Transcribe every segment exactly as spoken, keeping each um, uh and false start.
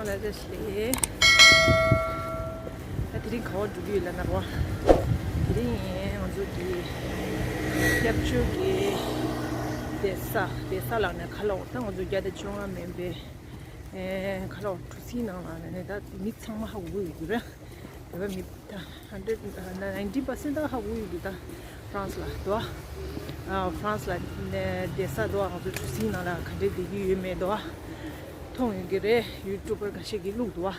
ལ་ལ་ཞིག་ལས། ད་དེ་རིང་ག་བ་འགྲོ་གི་ཡོད་ལབ་ན་རོ། དེ་རིང་ང་ཚོ་གི་སྐྱབས་བཅོལ་གི་བསྡད་ས་བསྡད་ས་ལ་ནས་ཁ་ལོག་ད་ང་ཚོ་བརྒྱ་དང་བཅོ་ལྔ་མིན་པའི་ཁ་ལོག་གྲུ་གཟིངས་ནང་ལ་ནས་ད་མི་ཚང་མ་ཧ་གོ་གི་ཡོད་རེད། བོད་པ་མི་ད་hundred ninety percent ད་ཧ་གོ་ཡོད་འདུག་ད་France ལ་དོ། ཨ་France ལ་ནས་བསྡད་ས་དོ། ང་ཚོ་གྲུ་གཟིངས་ནང་ལ་ག་འདྲས་བསྡད་ཀྱི་ཡོད་མེད་དོ། མཐོང་ཡོད་ཀྱི་རེད། YouTuber ཁ་ཤས་ཀྱིས་བླུགས་འདུག་བ།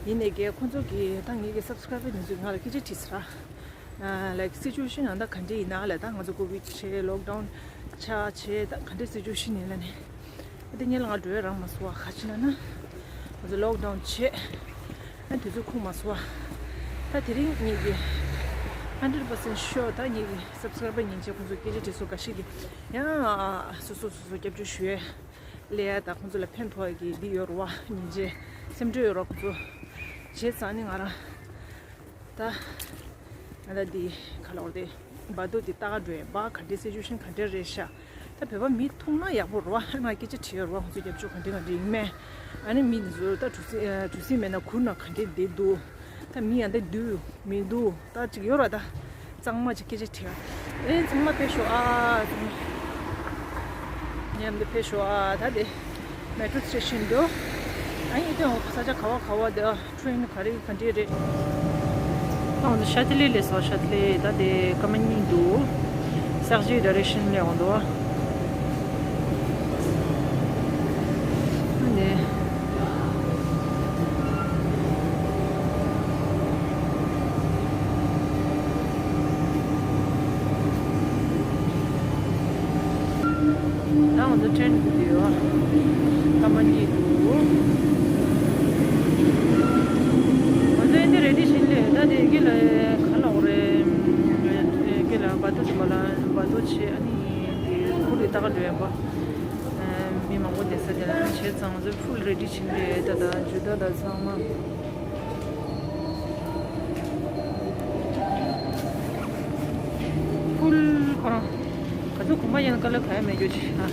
ཡིན་ནའི་ཀྱེ་ཁོང་ཚོ་གིས་ད་ངེད་ཀྱི་subscriber དེ་ཚོས་ང་ལ་སྐད་ཆ་དྲིས་ས་ར། ལའིཀ་སི་ཅུ་ཨེ་ཤན་ཡང་ད་ག་འདྲས་ཡིན་ན་ལ་ད་ང་ཚོ་COVID བྱས་lockdown ཆགས་བྱས་ད་ག་འདྲས་སི་ཅུ་ཨེ་ཤན་ཡིན་ལ་ནས། ཨ་དེ་ཉིན་ལ་ང་འགྲོ་ཡ་རག་མ་སོང་བ། ག་ཅི་ན་ན་ང་ཚོ་lockdown བྱས། ཨ་དུས་ཚོད་ཁུངས་མ་སོང་བ། ད་དེ་རིང་ངེད་ཀྱི་hundred percent sure ད་ངེད་ཀྱི་subscriber ཉིན་བྱས་ཁོང་ཚོ་སྐད་ཆ་དྲིས་སོ་འགའ་ཞིག་གིས་ཡང་སོ་སོ་སོ་སོ་སྐྱབས་བཅོལ་ཞུ་ཡས་ལས་ཡ་ད་ཁོང་ཚོ་ལ་ཕན་ཐོགས་ཡ་གི་འདི་ཡོད་རུ་བ་ཉིན་བྱས་སེམས་ཁྲལ་ཡོད་རུ་བ་ཁོང་ཚོ་བྱས་ཙང་ནི་ང་རང་ད། ང་ད་འདི་ཁ་ལོག་དེ་བར་དོ་དེ་ལྟ་ག་འགྲོ་ཡིན་པ་ག་འདྲའི་སི་ཅུ་ཨེ་ཤན་ག་འདྲ་རེད་ཤག་ད་བོད་པ་མི་མཐོང་ན་ཡག་པོ་རེད་བ། ང་སྐད་ཆ་དྲིས་རེད་བ། ང་ཚོ་རྒྱབ་ཕྱོགས་ག་འདྲ་ག་འདྲ་ཡིན་མེད། ཨ་ནི་མི་འདི་ཚོ་ད་གྲུ་གཟིངས་གྲུ་གཟིངས་མེད་ན་གུར་ནང་ག་འདྲ་བསྡད་འདུག་ད་མི་ཡང་ད་འདུག་མི་འདུག་ད་ཅིག་ཡོད་ར་ད། གཙང་མ་ཅིག་སྐད་ཆ་དྲིས། ཨེ་གཙང་མ་ཕེབས་ཤོག་ཨ་གཙང་མ། མཉམ་དུ་ཕེབས་ཤོག་ཨ་ད་དེ། Metro station དུ། ཨ་ཡིན་དེ་འོ་ས་ཆ་ག་བ་ག་བ་དེ་ཨ་train ག་རེ་ག་འདྲས་རེད། ཨ་འོ་ན་ཤ་ཏི་ལི་ལས་སོ་ཤ་ཏི་ལི་ད་དེ་ཀ་མ་ཉིང་འདུག་ས་གཞི་direction ལས་འོང་དོ། ཨ་ནི། ད་ང་ཚོ་train འདུག་ཡོད། ཀ་མ་ཉིང་འདུག་ང་ཚོ་ཨེ་འདི་ready བྱེད་ལས་ད་དེ་དགེ་ལ་ག་ལ་འོ་རེད། དགེ་ལ་བ་དོ་ཅི་བ་ལ་བ་དོ་ཆེ་ཨ་ནི་དེ་ཁུ་རི་ད་ག་འགྲོ་ཡ་པ། མི་མང་པོ་བསྡད་ས་དེ་ལ་བྱས་ཙང་ང་ཚོ་full ready བྱེད་ལས་ད་ད་ཇུ་ད་ད་ཚང་མ། ཕུལ་ཁོ་རང་ག་ཚོད་གོམ་པ་ཡིན་ན་དཀའ་ལས་ག་ཡ་མེད་རྒྱུ་ཅིག་ཨ།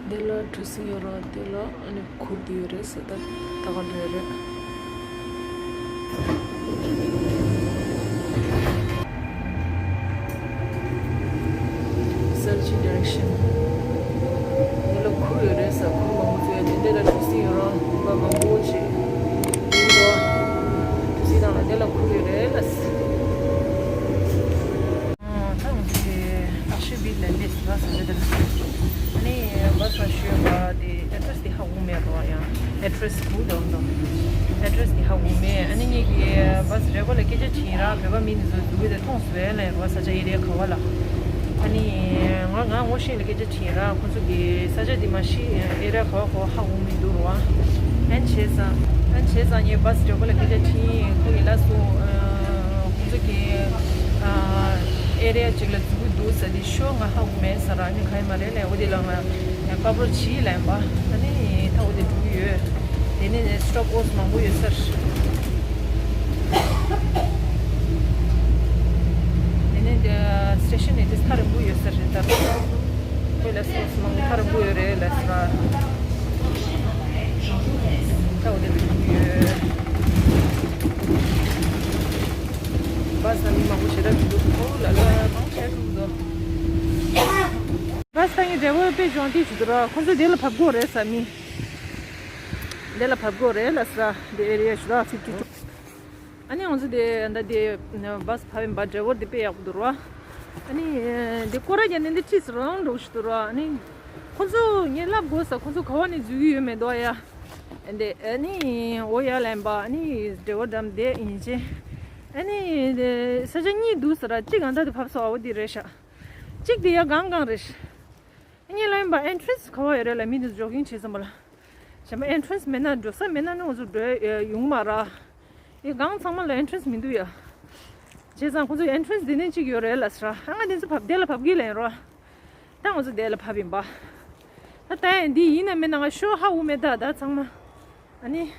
འདི་ལ་གྲུ་གཟིངས་ཡོད་ར། འདི་ལ་ཨ་ནི་ཁུར་གི་ཡོད་རེད་ཟེར། ད་ད་ག་འགྲོ་ཡ་རེད། Searching direction. འདི་ལ་ཁུར་ཡོད་རེད་ཟེར། ཁུར་མང་པོ་བཙལ་ཡ་དེ། འདི་ལ་གྲུ་གཟིངས་ཡོད་ར། འདི་པ་མང་པོ་ཅིག་འདུག་ར། གྲུ་གཟིངས་ནང་ལ་འདི་ལ་ཁུར་ཡོད་རེད་ལ་ཟེར། ད་ང་ཚོ་དེ་ཨ་ཤི་བིད་ལ་སླེབས་ཟིན་པ་ཟེར་ནས་དེ་ལ། ཨ་ནི་བ་ས་ཞོན་པ་དེ་address དེ་ཧ་གོ་མེད་རོ། ཡང་address བུ་དང་དང་address དེ་ཧ་གོ་མེད། ཨ་ནི་ངེད་ཀྱི་བ་ས་driver ལ་སྐད་ཆ་དྲིས་ར། བོད་པ་མི་འདི་ཚོ་འདུག་གི་དེ་མཐོང་སོང་ལ་རོ། ས་ཆ་ཨེ་རི་ཡ་ག་བ་ལ། ཨ་ནི་ང་ང་ངོ་ཤེས་ལ་སྐད་ཆ་དྲིས་ར། ཁོ་ཚོ་གི་ས་ཆ་དེ་མ་ཤེས། ཨེ་རི་ཡ་ག་བ་ག་བ་ཧ་གོ་མི་འདུག་རོ། ཨན་བྱས་ཙང་ཨན་བྱས་ཙང་ངས་བ་ས་driver ལ་སྐད་ཆ་དྲིས། ཁོ་གིས་ལབ་སོང་། ཁོ་ཚོ་གི་ཨེ་རི་ཡ་གཅིག་ལ་འཛུལ་གི་འདུག་ཟེར། དེ་ཤོ་ང་ཧ་གོ་མེད་ཟེར་ར། ཨ་ནི་ག་ཡིན་མ་རེད་ལབ། འོ་དེ་ལ་ང་ཡང་ཀ་བར་བྱིས་ལབ་པ། ཨ་ནི་ད་འོ་དེ་འགྲོ་གི་ཡོད། དེ་ནས་stop off མང་པོ་ཡོད་ཟེར། དེ་ནས་དེ་station ནས་དེ་ཐག་རིང་པོ་ཡོད་ཟེར། ད་ཁོས་ལབ་སོང་། མང་པོ་ཐག་རིང་པོ་ཡོད་རེད་ལབ་ཟེར། ད་འོ་དེ་འགྲོ་གི་ཡོད། བ་ས་མི་མང་པོ་ཞེ་དྲག་འདུག་ཁོ་ལ་ལ་གང་བྱས་འདུག་དོ། བ་ས་ངའི་driver དཔེ་ཅང་ཏི་ཞིག་འདུག་ར། ཁོ་ཚོ་དེ་ལ་བབས་དགོས་རེད་ཟེར། མི་དེ་ལ་བབས་དགོས་རེད་ལབ་ཟེར། དེ་area ཞུ་ད་fifty two། ཨ་ནི་ང་ཚོ་དེ་ད་དེ་བ་ས་བབས་ཡིན་པ། driver དེ་དཔེ་ཡག་པོ་འདུག་ར། ཨ་ནི་དེ་སྐོར་ར་རྒྱག་ནས་འདི་ཁྲིད་ཟེར་རང་འགྲོ་ཞིག་འདུག་ར། ཨ་ནི་ཁོ་ཚོ་ངས་ལབ་དགོས་ཟེར། ཁོ་ཚོ་ག་བ་ནས་འཛུལ་གི་ཡོད་མེད་འདུག་ཡ། ཨ་འདི་ཨ་ནི་འོ་ཡ་ལན་པ། ཨ་ནི་driver འགྲམ་བསྡད་ཡིན་ཅེ། ཨ་ནི་ས་ཆ་གཉིས་འདུག་ཟེར་ར། གཅིག་ཨ་མདའ་དེ་བབས་སོང་། འོ་དེ་རེད་ཤག་གཅིག་དེ་ཡ་གང་གང་རེད། ངས་ལབ་ཡིན་པ་ཨེན་ཊི་རན་སི་ག་བ་ཡོད་རེད་ལབ། མི་འདི་ཚོ་ཇོག་གིང་བྱེད་བསམ་པ་ལ། གཞན་པ་ཨེན་ཊི་རན་སི་མེད་ན་འགྲོ་ས་མེད་ན་ནི་ང་ཚོ་འགྲོ་ཡ་ཡོང་མ་ར། ཨེ་སྒང་ཚང་མ་ལ་ཨེན་ཊི་རན་སི་མི་འདུག་ཡ། བྱས་ཙང་ཁོ་ཚོ་ཨེན་ཊི་རན་སི་འདི་ནས་གཅིག་ཡོད་རེད་ལབ་ཟེར། ཨ་ང་འདི་ཚོ་བབས་དེ་ལ་བབས་གི་ལབ་ཡིན་རོ། ད་ང་ཚོ་དེ་ལ་བབས་ཡིན་པ། ད་ད་ཡང་འདི་ཡིན་ན་མིན་ན་ང་ཤོ་ཧ་འུ་མེད་ད་ད་ཚང་མ། ཨ་ནི།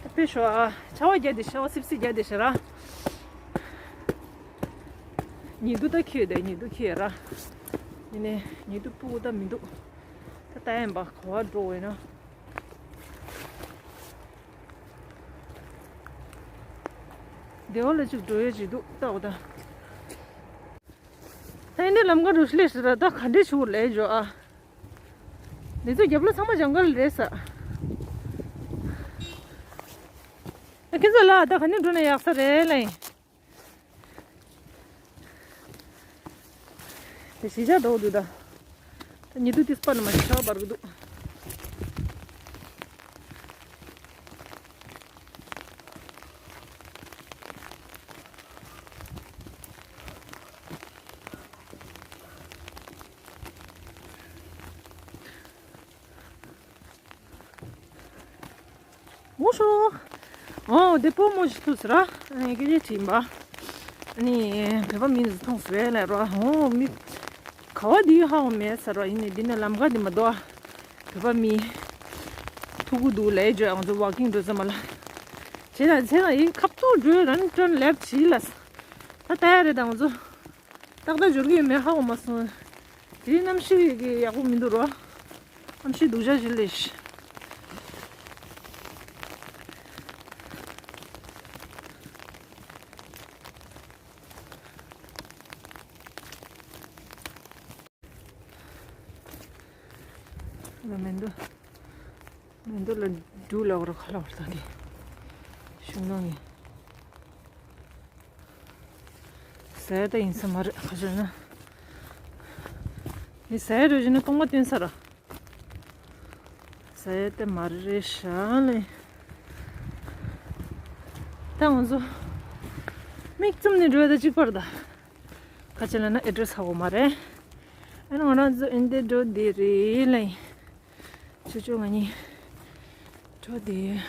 ད་དཔེ་ཤོ་ཨ་ཆར་པ་བརྒྱབ་དེ་ཤར་བ་སིབ་སིབ་བརྒྱབ་དེ་ཤར་ར། ཉི་གདུགས་ད་ཁེལ་དེ་ཉི་གདུགས་ཁེལ་ར། ཡིན་ནའི་ཉི་གདུགས་སྤུ་གུ་ད་མི་འདུག་ད་ད་ཡིན་པ་ག་བ་འགྲོ་འོས་ན། སྡེ་བ་ལ་ཅིག་འགྲོ་ཡས་ཅིག་འདུག་ལྟ་འོ་ད། ད་ཡིན་ནའི་ལམ་ཁ་རུ་སླེབས་ཟེར་ར་ད་ག་འདྲས་བྱུང་ལས་འཇོག་ཨ། འདི་ཚོ་རྒྱབ་ལོགས་ཚང་མ་ཇང་གལ་རེད་ས། ཨ་ཁྱེད་ཚོ་ལ་ད་ག་ནས་འགྲོ་ན་ཡག་ས་རེད་ལ་ཡིན། དེ་གཞིས་ཆགས་འགྲོ་འདུག་ད། ད་ཉི་གདུགས་ཏིས་པ་ན་མ་ཤར་བ་འབར་གི་འདུག་ངོ་ཤོ། ཨོ་དེ་པོ་མོ་ཞིག་ཐུག་ཟེར་ར། ཨ་ནི་སྐད་ཆ་དྲིས་པ། ཨ་ནི་བོད་པ་མི་འདི་མཐོང་སོང་ལབ་ར། ཨོ་མི་ག་བ་འདི་ཧ་གོ་མེད་ཟེར་ར། ཡིན་ནའི་འདི་ནས་ལམ་ཁ་འདི་མ་གཏོགས་བོད་པ་མི་ཐུག་གི་འདུག་ལབ་བརྗོད། ང་ཚོ་ཝོག་ཀིང་འགྲོ་ཙམ་མ་ལ། བྱས་ན་བྱས་ན་ཡིན་ཁབ་ཏུ་འགྲོས་རན་ཏྲོན་ལེབ་བྱིས་ལ། ད་ལྟ་ཡ་རེད་ད་ང་ཚོ། ཏག་ཏག་འབྱོར་གྱི་ཡོད་མེད་ཧ་གོ་མ་སོང་། དེ་རིང་གནམ་གཤིས་ཀྱི་ཡག་པོ་མི་འདུག་རོ། གནམ་གཤིས་སྡུག་ཅག་ཞིག་ལས། ལ་མེན་དུ། མེན་དུ་ལ་འབྲུ་ལ་བར་ཁ་ལ་བར་ཐང་དེ། ཤུང་ནང་ངི། ཟས་ད་ཡིན་ས་མ་རེད་ཁ་ཆེ་ན། མི་ཟས་རོ་བཞིན་ན་གཏོང་མ་བསྟན་ས་ར། ཟས་ད་མ་རེད་ཤ་ལེ། ད་ང་ཚོ། མིག་བཙུམ་ནས་འགྲོ་ཡ་ད་གཅིག་པར་ད། ཁ་ཆེ་ལ་ན་ཨེ་ཌི་རེ་སི་ཧ་གོ་མ་རེད། ཨ་ནི་ང་རང་ཚོ་ཨིན་དེ་འགྲོ་དེ་རེད་ལེ། ཆུ་ཆུ་ང་གཉིས་འགྲོ་དེ།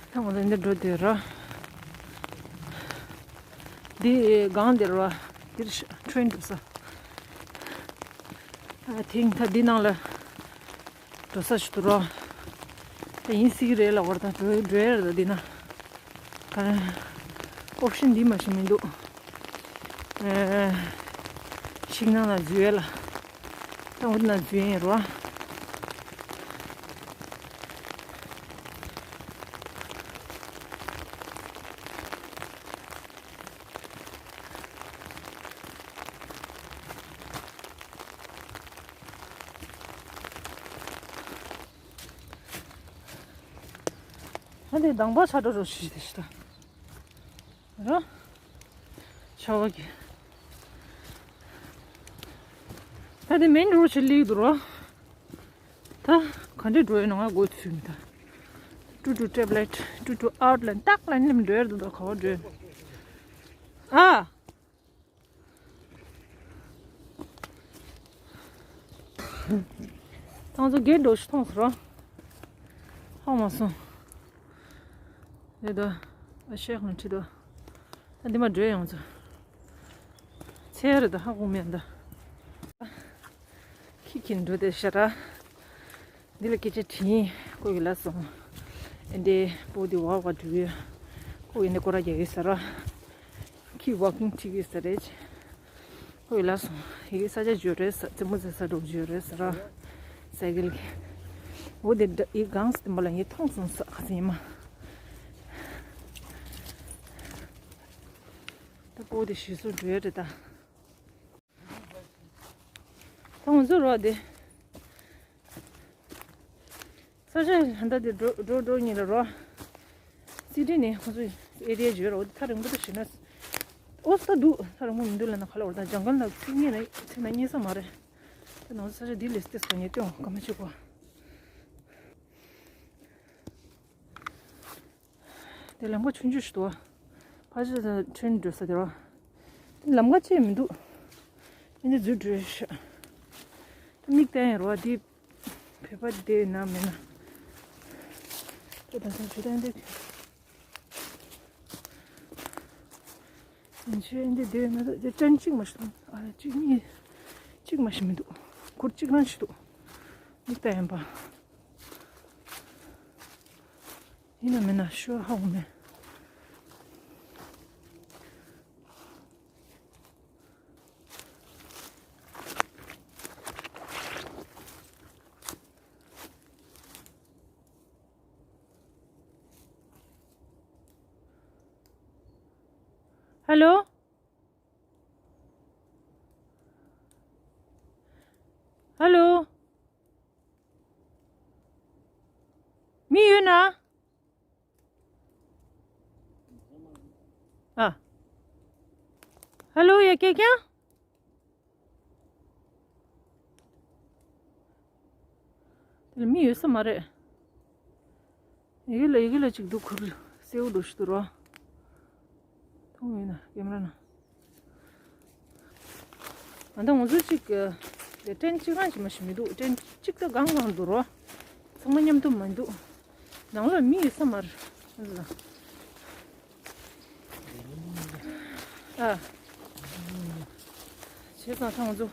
ད་ང་ཚོ་འདི་འགྲོ་དེ་ར། འདི་སྒང་འདི་ར། འདིར་ཊེན་འགྲོ་ས། ཨ་ཐིང་ད་འདི་ནང་ལ་འགྲོ་ས་ཞིག་འདུག་ར། ད་ཡིན་སྲིད་ཀྱི་རེད་ལབ་པ་རེད། ད་འགྲོ་འགྲོ་ཡ་རེད་ད་འདི་ན། ད་ཨོབ་ཤན་འདི་མ་ཞིག་མི་འདུག་ཨ་ཤིང་ནགས་ལ་འཛུལ་ཡ་ལ། ད་འོ་ན་འཛུལ་ཡིན་རོ། ད་འདི་དང་པ་ཆ་འགྲོ་རོ་ཞིག་དེ་ཤི་ད། ར། ཆ་བ་གི། ད་དེ་མེན་རོ་ཆེ་ལིག་འདུག་རོ། ད་ག་འདྲས་འགྲོ་ཡོད་ན་ང་དགོས་ཚུལ་མི་ད། ཀྲུ་ཀྲུ་ཊེབ་ལེཊ་ཀྲུ་ཀྲུ་ཨའུཊ་ལན་ཏག་ལན་ནེམ་འགྲོ་ཡར་འདུག་ད་ག་བ་འགྲོ་ཡོད། ཨ། ཐང་ཚོ་གེ་འགྲོ་ཤི་ཐོང་སོ་རོ། ཧ་མ་སོང་། ཡོད་དོ། ཨ་ཤེག་ནི་ཁྲི་དོ། ད་འདི་མ་འགྲོ་ཡོང་ཚོ། ཚེ་རེ་ད་ཧ་གོ་མེད་ད། ཁི་ཁི་འགྲོ་དེ་ཤ་ར། འདི་ལ་སྐད་ཆ་དྲིས་ཡིན། ཁོ་གི་ལ་སོང་། ཨེ་འདྲའི་པོ་འདི་བ་བ་འགྲོ་གི། ཁོ་གི་འདི་སྐོར་ར་རྒྱག་གི་ས་ར། ཁི་ཝོག་ཀིང་ཁྲིད་གི་ས་རེད། ཁོ་གི་ལ་སོང་། ཡི་གེ་ས་ཆ་འཇོ་རེད་ས་རྩེད་མོ་རྩེ་ས་འགྲོ་འཇོ་རེད་ས་ར། སའི་ཀལ་གི། འོ་དེ་འདྲ་ཡི་གངས་སྟེང་པ་ལ་ངས་མཐོང་སོང་ས་ཁ་སེ་ཡིན་མ། ད་པོ་དེ་ཞིག་སོ་འགྲོ་ཡ་རེད་ད། ད་ང་ཚོ་རོགས་དེ། ས་ཆ་ཧན་ད་དེ་འགྲོ་འགྲོ་འགྲོ་ཉིན་ལ་རོ། སི་ཊི་ནས་ཁོ་ཚོ་ཨེ་རི་ཡ་བརྗོད་རོགས་དེ་ཐག་རིང་པོ་དུ་ཞིག་ན། ཨོ་ས་འདུག་ཐག་རིང་པོ་མི་འདུག་ལ་ན་ཁ་ལ་འོར་དང་ཇང་གལ་ན་ཚིག་ཉེ་ན་ཚིག་ན་ཉེ་ས་མ་རེད། དེ་ནང་ས་ཆ་འདི་ལས་སྟེ་སོ་ཉེ་སྟོན་ག་མ་བྱེད་གོ། དེ་ལམ་ཁ་ཆུང་ཆུང་ཞིག་འདུག་བ། ཕ་ཆེ་ས་ཊེན་འགྲོ་ས་དེ་རོ། ལམ་ཁ་ཅིག་མི་འདུག་ཨ་ནི་འཛུལ་འགྲོ་ཤག་མིག་བསྟན་ཡིན་རོ་འདི། བོད་པ་དེ་ན་མེད་ན། ད་ད་ད་ཇུ་ད་འདི། ཡིན་ཆེ་འདི་དེ་ན་ད་དེ་ཅན་གཅིག་མ་ཤི་འདུག་ཨ་གཅིག་གཉིས། གཅིག་མ་ཤི་མི་འདུག་གུར་གཅིག་རང་ཤི་འདུག་མིག་བསྟན་ཡིན་པ། ཡིན་ན་མིན་ན་ཤོར་ཧ་གོ་མེད། ཧེ་ལོ། ཧེ་ལོ། མི་ཡོད་ན། ཨ། ཧེ་ལོ། ཡ་ཀྱེ་ཀྱང་། དེ་ལ་མི་ཡོད་ས་མ་རེད། ཡི་གེ་ལ་ཡི་གེ་ལ་ཅིག་འདུག་གུར་སེའུ་འདྲ་ཞིག་འདུག་རོ། མཐོང་ཡོད་ན་ཀེམ་ར་ན། ང་ད་ང་ཚོ་ཅིག་གི་དེ་ཊེན་ཊི་གཅིག་རང་ཅིག་མ་ཞིག་མི་འདུག་ཊེན་ཊི་གཅིག་ད་གང་གང་འདུག་རོ། ཚང་མ་མཉམ་དུ་མི་འདུག་ནང་ལ་མི་ཡོད་ས་མ་རེད། ཨ། བྱས་ཙང་ད་ང་ཚོ་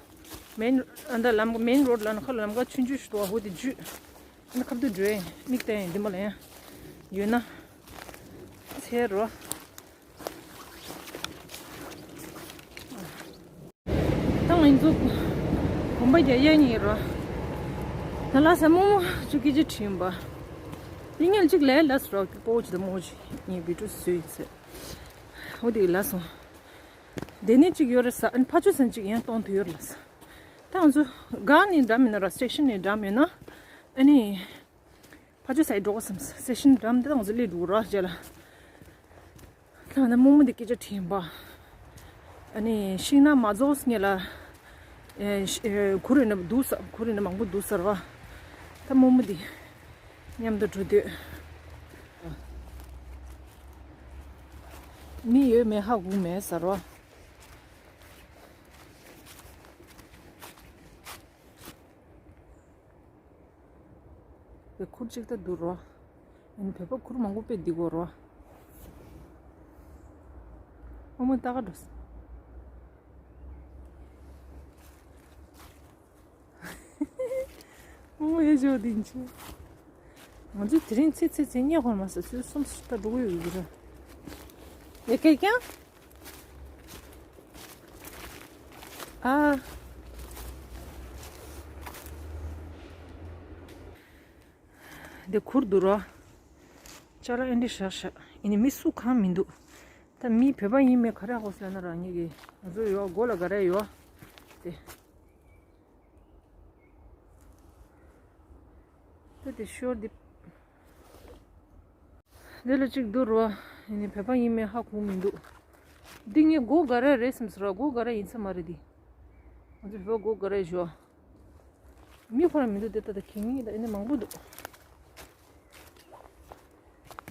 མེན་ཨ་ད་ལམ་མེན་རོ་ཌི་ལ་ནི་ཁ་ལ་ལམ་ཁ་ཆུང་ཆུང་ཞིག་འདུག་འོ་དེ་བརྒྱུད། ཨ་ནི་ཁ་བརྡ་འགྲོ་ཡིན། མིག་བསྟན་ཡིན། འདི་མ་ལ་ཡང་ཡོད་ན་ཚེ་རོ། ད་ང་ཚོ་གོམ་པ་རྒྱག་ཡ་ཉེ་རོ། ད་ལ་ས་མོ་མོ་ཅིག་སྐད་ཆ་དྲིས་པ། དེ་ངས་ཅིག་ལས་ལ་སོ་རོ་པོ་ཅི་ད་མོ་ཅི་ངས་བི་ཏུ་སུ་ཡིན་ཟེར། འོ་དེ་ལ་སོང་། དེ་ནས་ཅིག་ཡོད་རེད་ས། ཨ་ནི་ཕ་ཆོས་སན་ཅིག་ཡང་གཏོང་དུ་ཡོད་རེད་ལ་ས། ད་ང་ཚོ་གང་ནས་འགྲམ་ཡིན་ན་ར་སི་ཊེ་ཤན་ནས་འགྲམ་ཡོད་ན། ཨ་ནི། ཕ་ཆོས་སའི་འགྲོ་གོ་བསམ་ས་སི་ཊེ་ཤན་འགྲམ་དེ་ད་ང་ཚོ་སླེབས་འགྲོ་ར་རྗེས་ལ། ད་ང་ད་རྨོ་མོ་དེ་སྐད་ཆ་དྲིས་པ། ཨ་ནི་ཤིང་ནགས་མ་རྫོགས་སྔོན་ལ། ཨེ་ཤ་ཨེ་གུར་ཡིན་ན་འདུག་ས། གུར་ཡིན་ན་མང་པོ་འདུག་ཟེར་བ། ད་རྨོ་མོ་དེ་མཉམ་དུ་འགྲོ་དུས། མི་ཡོད་མེད་ཧ་གོ་མེད་ཟེར་བ། བོད་གུར་གཅིག་ད་འདུག་རོ། ཨ་ནི་བོད་པ་གུར་མང་པོ་དཔེ་འདི་གོ་རོ། ཨ་མ་ད་ག་འགྲོ། ཨ་མ་ཡེ་ཇོ་དིན་ཆུ། ང་ཚོ་དེ་རིང་ཚེ་ཚེ་ཚེ་ཉེ་ཧོར་མ་ས་ཚོད་གསུམ་སུ་ད་འགྲོ་གི་ཡོད་གི་ར། ཡ་ཀྱེ་ཀྱང་། ཨ། འདི་གུར་འདུག་རོ། ཅ་ལག་ཨེ་འདྲ་བཞག་ཤག་ཨེ་ནི་མི་སུ་གང་མི་འདུག་ད་མི་བོད་པ་ཡིན་མིན་ག་རེ་ཧ་གོ་སོང་ན་ར་ཉིད་ཀྱི་ང་ཚོ་ཡོད་སྒོ་ལ་ག་རེ་ཡོད་དེ། ད་དེ་ཤོར་འདི། འདི་ལ་གཅིག་འདུག་རོ། ཡིན་ནའི་བོད་པ་ཡིན་མིན་ཧ་གོ་མི་འདུག་འདི་ངའི་སྒོ་ག་རེ་རེད་བསམ་སོང་ར། སྒོ་ག་རེ་ཡིན་ས་མ་རེད་འདི། ང་ཚོ་བོད་སྒོ་ག་རེ་ཞོ། མི་ཁོ་རང་མི་འདུག་འདི་ལྟ་ད་གད་སྙིགས་ད་ཨེ་ནི་མང་པོ་འདུག་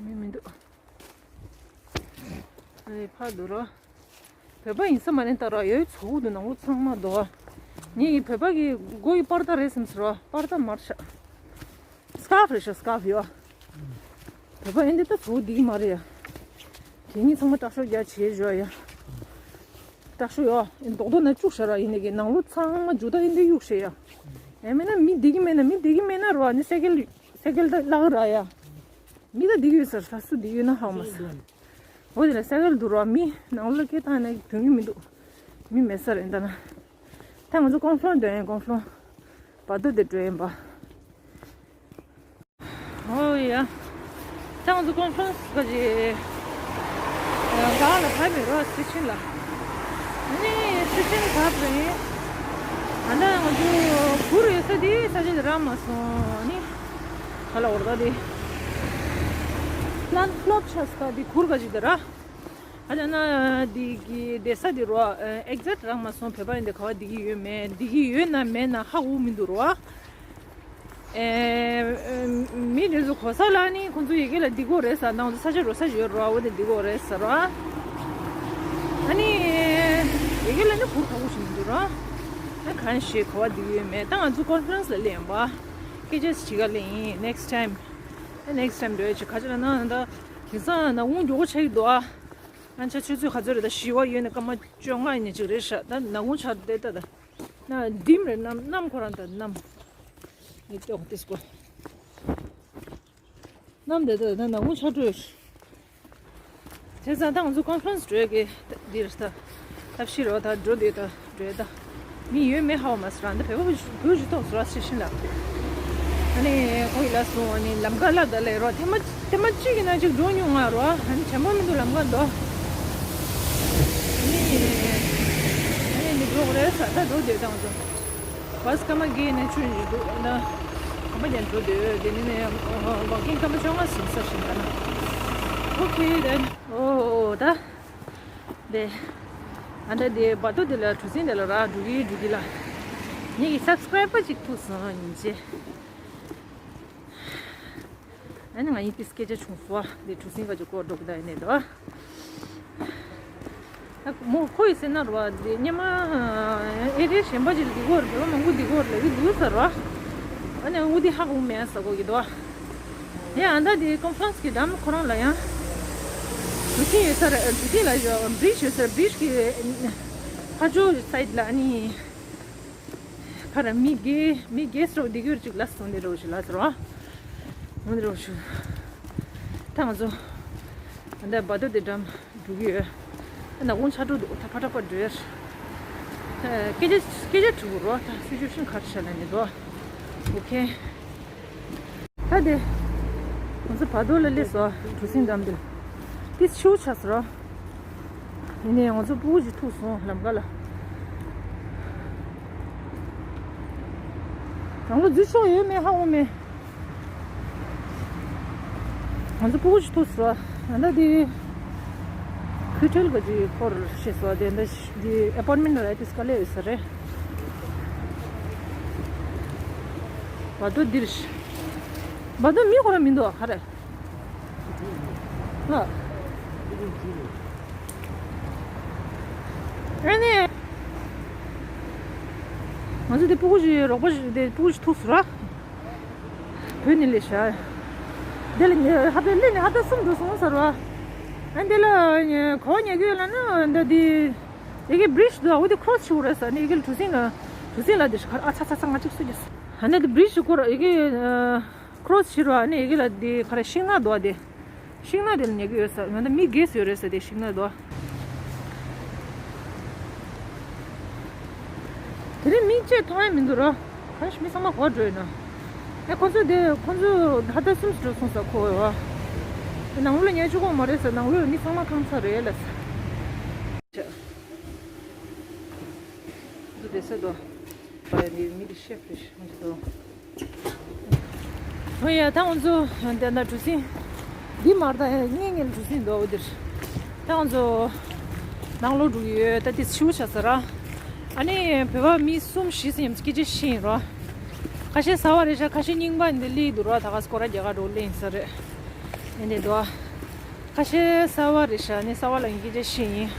མི་མི་འདུག་ཨ་ནི་ཕར་འདུག་རོ། བོད་པ་ཡིན་ས་མ་རེད་ད་ར། ཡོད་ཚོགས་འདུ་ནང་ལོ་ཚང་མ་འདུག་ངེད་ཀྱི་བོད་པ་གི་སྒོ་ཡི་པར་ད་རེད་བསམ་སོང་ར། པར་ད་མར་ཤག་སི་ཀར་ཕི་རེད་ཤག་སི་ཀར་ཕི་ཡོ། བོད་པ་ཡིན་འདི་ད་ཚོགས་འདི་གི་མ་རེད་ཡ། དེ་གཉིས་ཚང་མ་སྐྲག་ཤོག་རྒྱ་བྱེད་བཞོ་ཡ། སྐྲག་ཤོག་ཡོ། རྡོག་རྡོག་ན་བཅུག་ཤ་ར་ཡིན་ནི་གི་ནང་ལོ་ཚང་མ་འཇུ་ད་ཡིན་འདི་གཡུག་ཤེས་ཡ། ཡ་མེད་ན་མི་འདི་གི་མེད་ན་མི་འདི་གི་མེད་ན་རོ་ཨ་ནི་སེ་གལ་སེ་གལ་ད་ལག་ར་ཡ། མི་ད་འདི་གི་ཡོད་ས་རེད། ད་སུ་འདི་ཡོད་ན་ཧ་གོ་མ་སོང་། འོ་དེ་ལ་སེ་གལ་འདུག་རོ། མི་ནང་ལོ་སྐད་བཏང་ན་དོན་གི་མི་འདུག་མི་མེད་ས་རེད་ད་ན། ད་ང་ཚོ་ཀོང་ཧྥོང་འདོན་ཡིན། ཀོང་ཧྥོང་བར་དོ་དེ་འགྲོ་ཡིན་པ། ཨོ་ཡ། ད་ང་ཚོ་ཀོང་ཧྥོང་ག་ཅི། ག་ལ་ཕ་མེ་རོ་སི་ཆིན་ལ། ནི་སི་ཆིན་ལ་ཕབ་རེད། ཨ་ད་ང་ཚོ་གུར་ཡོད་ས་དེ་ས་ཆ་དེ་རག་མ་སོང་ནི། ག་ལ་འོར་ད་དེ། ལན་ཕློབ་ཆགས་ས་དེ་གུར་ག་ཅི་དེ་ར། ཨ་ད་ན་དེ་གི་བསྡད་ས་དེ་རོ། ཨེག་ཛེག་རག་མ་སོང་། བོད་པ་ཡིན་དེ་ག་བ་དེ་གི་ཡོད་མེད་དེ་གི་ཡོད་ན་མེད་ན་ཧ་གོ་མི་འདུག་རོ། ཨེ། མི་རེ་ཟུང་གོ་ས་ལ་ནི་ཁོང་ཚོ་ཡི་གེ་ལ་འདི་གོ་རེད་ཟེར། ནང་དུ་ས་ཆ་རོ་ས་ཡོད་རོ། འོ་དེ་འདི་གོ་རེད་ཟེར་རོ། ཨ་ནི། ཡ་གི་ལ་ནི་གུར་ཁག་པོ་ཞིག་མི་འདུག་ར། ཨ་གང་ཞིག་ག་བ་འདི་ཡོད་མེད་ད་ང་ཚོ་ཀོན་ཕ་རན་སི་ལ་སླེབས་ཡིན་པ། སྐད་ཆ་ཞིག་ག་ལ་ཡིན་next time། ཨ་next time་འགྲོ་ཡ་ཆེ་ག་ཅི་ལ་ན་ད་དེང་སང་ན་དགུང་མགྱོགས་པོ་ཆགས་ཀྱི་འདུག་ཨ། ཨ་ཆ་ཆུ་ཚོད་ག་ཚོད་རེད་ད་བཞི་པ་ཡོད་ནི་སྐར་མ་བཅོ་ལྔ་ཡིན་ནི་ཅིག་རེད་ཤག་ད་ན་དགུང་ཆགས་བསྡད་ད་ད། ན་ཌིམ་རེད་གནམ་གནམ་ཁོ་རང་ད་གནམ། ངས་ལྟོས་ཏིས་གོ། གནམ་དེ་ད་ད་ན་དགུང་ཆགས་འགྲོ། བྱས་ཙང་ད་ང་ཚོ་ཀོན་ཕ་རན་སི་འགྲོ་ཡ་གི་འདིར་ད་ཐབས་ཤེས་རོ་ད་འགྲོ་འདི་ད་འགྲོ་ཡ་ད་མི་ཡོད་མེད་ཧ་གོ་མ་སོང་ར་ད་བོད་པ་བོད་ཞུ་ཐོག་སོ་ར་ཤི་ཤི་ལ། ཨ་ནི་ཁོ་ཡི་ལ་སོང་ཨ་ནི་ལམ་ཁ་ལ་ད་ལས་རོ་ཐེངས་མ་ཐེངས་མ་གཅིག་གི་ན་གཅིག་འགྲོ་མྱོང་ང་རོ་ཨ་ནི་བྱེད་མ་མི་འདུག་ལམ་ཁ་འདུག་ཨ་ནི་ཨ་ནི་འདི་འགྲོ་གི་རེད་ས་ད་འགྲོ་འདི་ད་ང་ཚོ། བཱས་སྐར་མ་བརྒྱད་ནས་ཆུ་འཇུ་འདུག་ན། སྐར་མ་བརྒྱད་འགྲོ་འདོད་དེ་ནི་ནས་ཝོག་ཀིང་སྐར་མ་བཅོ་ལྔ་ཟིན་ས་ཞིག་ད་ན། ཨོ་ཁེ་དེན། ཨོ་ད། དེ། ཨ་ད་དེ་བ་ཏོ་དེ་ལ་གྲུ་གཟིངས་དེ་ལ་ར་འགྲུ་གི་འགྲུ་གི་ལ། ངེད་ཀྱི་སབ་སི་ཀ་རའི་བར་ཅིག་ཐུག་སོང་ཡིན་ཅེ། ཨ་ནི་ང་ཡི་ཏི་སྐད་ཆ་བྱུང་སོ་ཨ་དེ་གྲུ་གཟིངས་ག་ཅིག་སྐོར་འགྲོ་གི་ད་ཡིན་ནས་ད། ད་མོ་ཁོ་ཡི་སེ་ན་རོ་དེ་སྙེ་མ་ཨེ་རེ་གཞན་པ་ཅིག་འདི་གོར་བོད་པ་མང་པོ་འདི་གོར་ལ་གི་འདུག་ཟེར་རོ། ཨ་ནི་འུ་དེ་ཧ་གོ་མེད་ས་གོ་གི་འདུག་ཨ། ཡ་ཨ་ད་དེ་ཀོན་ཕ་རན་སི་གི་འགྲམ་ཁོ་རང་ལ་ཡང་གྲུ་གཟིངས་ཡོད་ས་རེད། གྲུ་གཟིངས་ལ་བི་རི་ཇི་ཡོད་ས་རེད། བི་རི་ཇི་གི་ཕར་ཕྱོགས་སའིད་ལ་ཨ་ནི། ཁ་ར་མི་རྒས་མི་རྒས་སོ་འདི་གུར་ཅིག་ལ་སོང་འདི་རོ་ཞུ་ལ་སོ་རོ། འདི་རོ་ཞུ། ད་ང་ཚོ་འདི་བ་ཏོ་འདི་འགྲམ་འགྲོ་གི་ཡོད། ན་དགོང་ཆ་འགྲོ་འདུག་ད་ཕ་ཏྲ་པ་འགྲོ་ཡོད། སྐད་ཆ་སྐད་ཆ་དྲི་བོ་རོ་ད་སི་ཅུ་ཨེ་ཤན་ག་རེ་བྱ་ལ་ནི་འདུག་ཨོ་ཁེ། ད་དེ། ང་ཚོ་བར་དོ་ལ་སླེབས་སོ། གྲུ་གཟིངས་འགྲམ་དུ། དེ་ཆུ་ཆགས་སོ། ཡིན་ནའི་ང་ཚོ་སྤུ་གུ་ཞིག་ཐུག་སོང་ལམ་ཁ་ལ། རང་ལོ་འཛུལ་ཆོག་ཡོད་མེད་ཧ་གོ་མེད། ང་ཚོ་སྤུ་གུ་ཞིག་ཐུག་སོ། ང་ད་དེ། ཁུ་ཁྲལ་ག་ཅིག་སྐོར་ཤེས་སོ་དེ་འདྲ་དེ་ཨེ་པོན་མེན་ཊི་རེད་དེ་སྐ་ལེ་ཡོད་ས་རེད། བར་དོ་འདིར། བར་དོ་མི་ཁོ་རང་མི་འདུག་ག་རེ། ལ། ཨ་ནི། ང་ཚོ་དེ་སྤུ་གུ་ཞིག་རོགས་པ་ཞིག་དེ་སྤུ་གུ་ཞིག་ཐུག་སོང་ར། བོད་ནས་སླེབས་ཤག་དེ་ལ་ཉེ་ཧབ་ཏ་སླེབས་ནས་ཧབ་ཏ་གསུམ་འགྲོ་སོང་ཟེར་བ། ཨ་འདི་ལ་གོ་ཉེ་གི་ལ་ན་འདི་དེ་ཡི་གེ་བི་རི་ཇི་འདུག་འོ་དེ་ཁོ་རོ་སི་བྱེད་དགོས་རེད་ཟེར་ནས་ཡི་གེ་ལ་གྲུ་གཟིངས་ལ་གྲུ་གཟིངས་ལ་དེ་ཤི་ཁར་ཨ་ཚ་ཚ་ཚ་ང་གཅིག་གསོད་རྒྱུ་ཟེར། ཨ་ནི་དེ་བི་རི་ཇི་སྐོར་ཡི་གེ་ཁོ་རོ་སི་བྱེད་རོགས་ཨ་ནི་ཡི་གེ་ལ་དེ་ཁ་ར་ཤིང་ནགས་འདུག་དེ། ཤིང་ནགས་དེ་ལ་ཉལ་གི་ཡོད་ས་ང་ད་མི་རྒས་ཡོད་རེད་ས་དེ་ཤིང་ནགས་དོ། དེ་རིང་མི་གཅིག་མཐོང་ཡ་མི་འདུག་ར། གང་ཞིག་མི་ཚང་མ་ག་པར་འགྲོ་ཡོད་ན། ཨེ་ཁོ་ཚོ་དེ་ཁོ་ཚོ་ཧབ་ཏ་གསུམ་འགྲོ་སོང་ས་ཁོ་ཡོད་བ། ནང་ལོགས་ལ་ཉལ་ཆོག་གི་མ་རེད་ས་ནང་ལོགས་ལ་མི་ཚང་མ་ཁང་ཚ་རེད་ལ་ས། ཚོ་བསྡད་ས་དོ། ཨ་ནི་མི་དེ་ཤེབ་རེད་ཤག་ང་ཚོ་དོ། ཨོ་ཡ་ད་ང་ཚོ་འདི་ན་གྲུ་གཟིངས། འདི་མར་ད་ཡ་ངེད་ངེད་གྲུ་གཟིངས་འདུག་འོ་འདིར། ད་ང་ཚོ་ནང་ལོགས་འགྲོ་གི་ཡོད། ད་དེ་ཆུ་བོ་ཆགས་ས་ར། ཨ་ནི་བོད་པ་མི་གསུམ་བཞི་ཙམ་ཡིན་སྐད་ཆ་བཤད་ཡིན་ར། ཁ་ཤས་གསར་པ་རེད་ཤག་ཁ་ཤས་རྙིང་པ་འདི་སླེབས་འདུག་ར། ད་ག་སྐོར་ར་རྒྱ་གར་འགྲོ་སླེབས་ཡིན་ས་རེད། ཨེ་འདི་འདུག་ཁ་ཤས་གསར་པ་རེད་ཤག་ནི་གསར་པ་ལ་ཡིན་སྐད་ཆ་བཤད་ཡིན།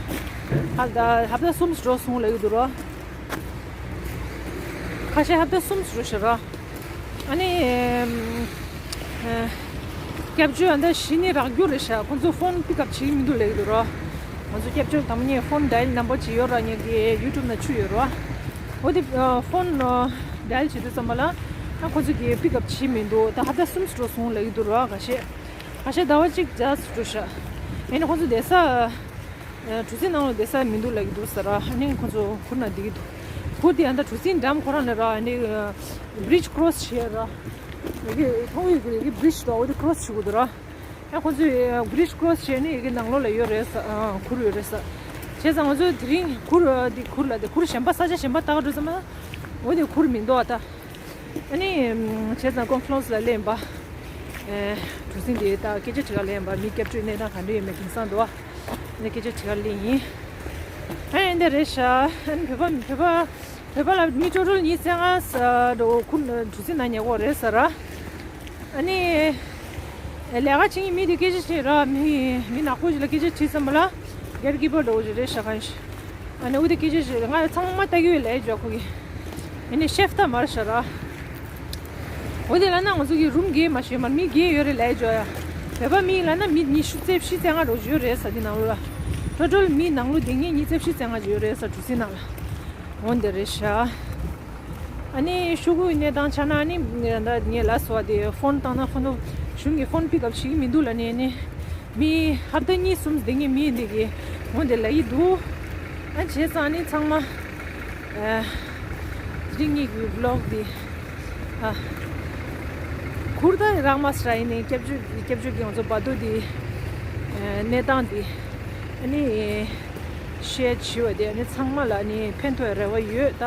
ཧབ་ད་ཧབ་ད་གསུམ་འགྲོ་སོང་ལབ་ཀྱི་འདུག་ར། ཁ་ཤས་ཧབ་ད་གསུམ་འགྲོ་ཤག་ར། ཨ་ནི་ཨེམ་ཨེ་སྐྱབས་བཅོལ་ཨ་ད་གཞི་ནས་རག་རྒྱུ་རེད་ཤག་ཁོང་ཚོ་ཕོན་པིག་ཨབ་བྱེད་ཀྱི་མི་འདུག་ལབ་ཀྱི་འདུག་ར། ང་ཚོ་སྐྱབས་བཅོལ་དང་པོ་ནས་ཕོན་ཌའེལ་ནམ་བར་ཅིག་ཡོད་ར། ངེད་ཀྱི་ཡུ་ཊུབ་ནང་ཆུ་ཡོད་ར། འོ་དེ་ཕོན་ཌའེལ་བྱེད་དུས་ཙམ་པ་ལ་ཨ་ཁོང་ཚོ་གིས་པིག་ཨབ་བྱེད་མི་འདུག་ད་ཧབ་ད་གསུམ་འགྲོ་སོང་ལབ་ཀྱི་འདུག་ར་ཁ་ཤས། ཁ་ཤས་ཟླ་བ་གཅིག་རྗེས་སུ་འགྲོ་ཤག་ཨེ་ནི་ཁོང་ཚོ་བསྡད་ས། གྲུ་གཟིངས་ནང་ལ་བསྡད་ས་མི་འདུག་ལབ་ཀྱི་འདུག་ཟེར་ར། ཨ་ནི་ཁོང་ཚོ་གུར་ནང་བསྡད་ཀྱི་འདུག་གུར་དེ་ཡང་ད་གྲུ་གཟིངས་འགྲམ་ཁོ་རང་ནས་ར། ཨ་ནི་བི་རི་ཇི་ཁོ་རོ་སི་བྱས་ར། ཡ་གི་མཐོང་ཡོད་ཀྱི་ཡ་གི་བི་རི་ཇི་དང་འོ་དེ་ཁོ་རོ་སི་བྱེད་དགོས་འདུག་ར། ཡང་ཁོང་ཚོས་བི་རི་ཇི་ཁོ་རོ་སི་བྱས་ནས་ཡ་གི་ནང་ལོགས་ལ་ཡོད་རེད་ས། གུར་ཡོད་རེད་ས། བྱས་ཙང་ང་ཚོ་དེ་རིང་གུར་དེ་གུར་ལ་དེ་གུར་གཞན་པ་ས་ཆ་གཞན་པ་ལྟ་ག་འགྲོ་ཙམ་ན་འོ་དེ་གུར་མི་འདུག་ཨ་ད། ཨ་ནི་བྱས་ཙང་ཀོན་ཕ་རན་སི་ལ་སླེབས་པ། གྲུ་གཟིངས་དེ་ད་སྐད་ཆ་དྲི་ག་སླེབས་པ་མི་སྐྱབས་བཅོལ་གནས་སྟངས་ག་འདྲ་ཡོད་མེད་དེང་སང་འདུག་ཨ། ཨ་ནི་སྐད་ཆ་དྲི་ག་སླེབས་ཡིན། ཨ་ནི་འདི་རེད་ཤག་ཨ་ནི་བོད་པ་བོད་པ་བོད་པ་ལ་མི་ཊོ་ཊལ་ཉི་ཤུ་རྩ་ལྔ་ས་འགྲོ་ཁུར་གྲུ་གཟིངས་ནང་ཉལ་གོ་རེད་ཟེར་ར། ཨ་ནི་ལས་ཀ་བྱེད་མཁན་མི་དེ་སྐད་ཆ་བཤད་ར། མི་མི་ནག་པོ་ཞིག་ལ་སྐད་ཆ་དྲིས་ཙམ་པ་ལ་གེ་ཊི་ཀིབ་པར་འགྲོ་གི་རེད་ཤག་གང་ཞིག་ཨ་ནི་འུ་དེ་སྐད་ཆ་ཞིག་རེད། ང་ཚང་མ་ལྟ་གི་ཡོད་ལབ་ཡ་ཅོ་ཁོ་གི། ཨ་ནི་ཤེབ་ད་མར་ཤ་ར། འོ་དེ་ལ་ན་ང་ཚོ་གི་རུམ་གི་མ་ཤེས་མར་མི་གི་ཡོད་རེད་ལབ་ཡ་ཅོ་ཡ། བོད་པ་མི་ལ་ན་མི་ཉི་ཤུ་རྩ་བཞི་རྩ་ལྔ་རོ་ཡོད་རེད་ས་དེ་ནང་ལོ་ལ། ཊོ་ཊལ་མི་ནང་ལོ་དེ་ངས་ཉི་ཤུ་རྩ་བཞི་རྩ་ལྔ་ཡོད་རེད་ས་གྲུ་སི་ནང་ལ། འོ་འདི་རེད་ཤག་ཨ་ནི་ཤོག་གུའི་གནས་སྟངས་ཆ་ན་ནི་ད་ངས་ལ་སོ་བ་དེ་ཕོན་བཏང་ན་ཕོན་དུ་གཞུང་གི་ཕོན་པིག་ཨབ་བྱེད་ཀྱི་མི་འདུག་ལ་ནི་ནི་མི་ཧབ་ཏ་གཉིས་གསུམ་དེ་ངས་མི་འདི་གི་འོ་འདི་ལ་ཡི་འདུག་ཨ་བྱས་ཙང་ནི་ཚང་མ་ཨ་དེ་རིང་ངེད་ཀྱི་བི་ལོག་འདི་ཨ་ཁུར་ད་རག་མ་སྲ་ཡིན་ནི་སྐྱབས་བཅོལ་སྐྱབས་བཅོལ་གྱི་ང་ཚོ་བར་དོ་འདི་ཨ་གནས་སྟངས་འདི་ཨ་ནི། ཤེར་བྱས་པ་དེ་ཨ་ནི་ཚང་མ་ལ་ཨ་ནི་ཕན་ཐོགས་རེ་བ་ཡོད། ད་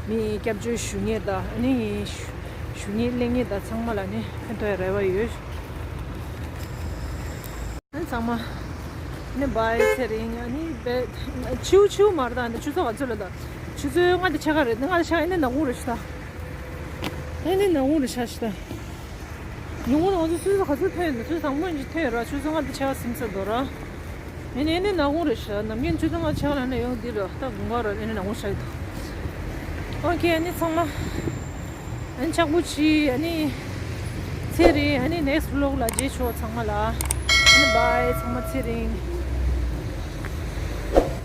མི་སྐྱབས་བཅོལ་ཞུ་མཁན་དང་ཨ་ནི་ཞུ་མཁན་གླེང་མཁན་དང་ཚང་མ་ལ་ཨ་ནི་ཕན་ཐོགས་རེ་བ་ཡོད། ཨ་ནི་ཚང་མ་ཨ་ནི་བའི་ཚེ་རིང་ཨ་ནི་བའི་ཆུ་ཆུ་མར་དང་ཆུ་ཚོད་ག་ཚོད་ལ་དང་ཆུ་ཚོད་ལྔ་དང་ཕྱེད་ཀ་རེད། ལྔ་དང་ཕྱེད་ཀ་ཨ་ནི་ནག་ཁུང་རེད་ཤག་ད་ཨ་ནི་ནག་ཁུང་རེད་ཤག་ཤག་ད། ཉིན་གུང་ང་ཚོ་སུད་སི་ག་ཚོད་ཐོན་ཡོད་ན་ཚོད་དང་པོ་ཅིག་ཐོན་ཡོད་ར། ཆུ་ཚོད་ལྔ་དང་ཕྱེད་ཀ་ཟིན་ཚར་འདུག་ར། ཨེ་ནི་ཨེ་ནི་ནག་ཁུང་རེད་ཤག་ནམ་རྒྱུན་ཆུ་ཚོད་ལྔ་ཕྱེད་ཀ་ལ་ནི་ཡོང་འདི་ར་ད་དགུན་ཁ་ར་ཨེ་ནི་ནག་ཁུང་ཤག་འདུག་ཨོ་ཁེ། ཨེ་ནི་ཚང་མ་ཨེ་ནི་ལྕགས་པོ་ཆེ་ཨེ་ནི་ཚེ་རིང་ཨེ་ནི་ནེགསི་བི་ལོག་ལ་མཇལ་ཆོག་ཚང་མ་ལ་ཨེ་ནི་བའི་ཚང་མ་ཚེ་རིང་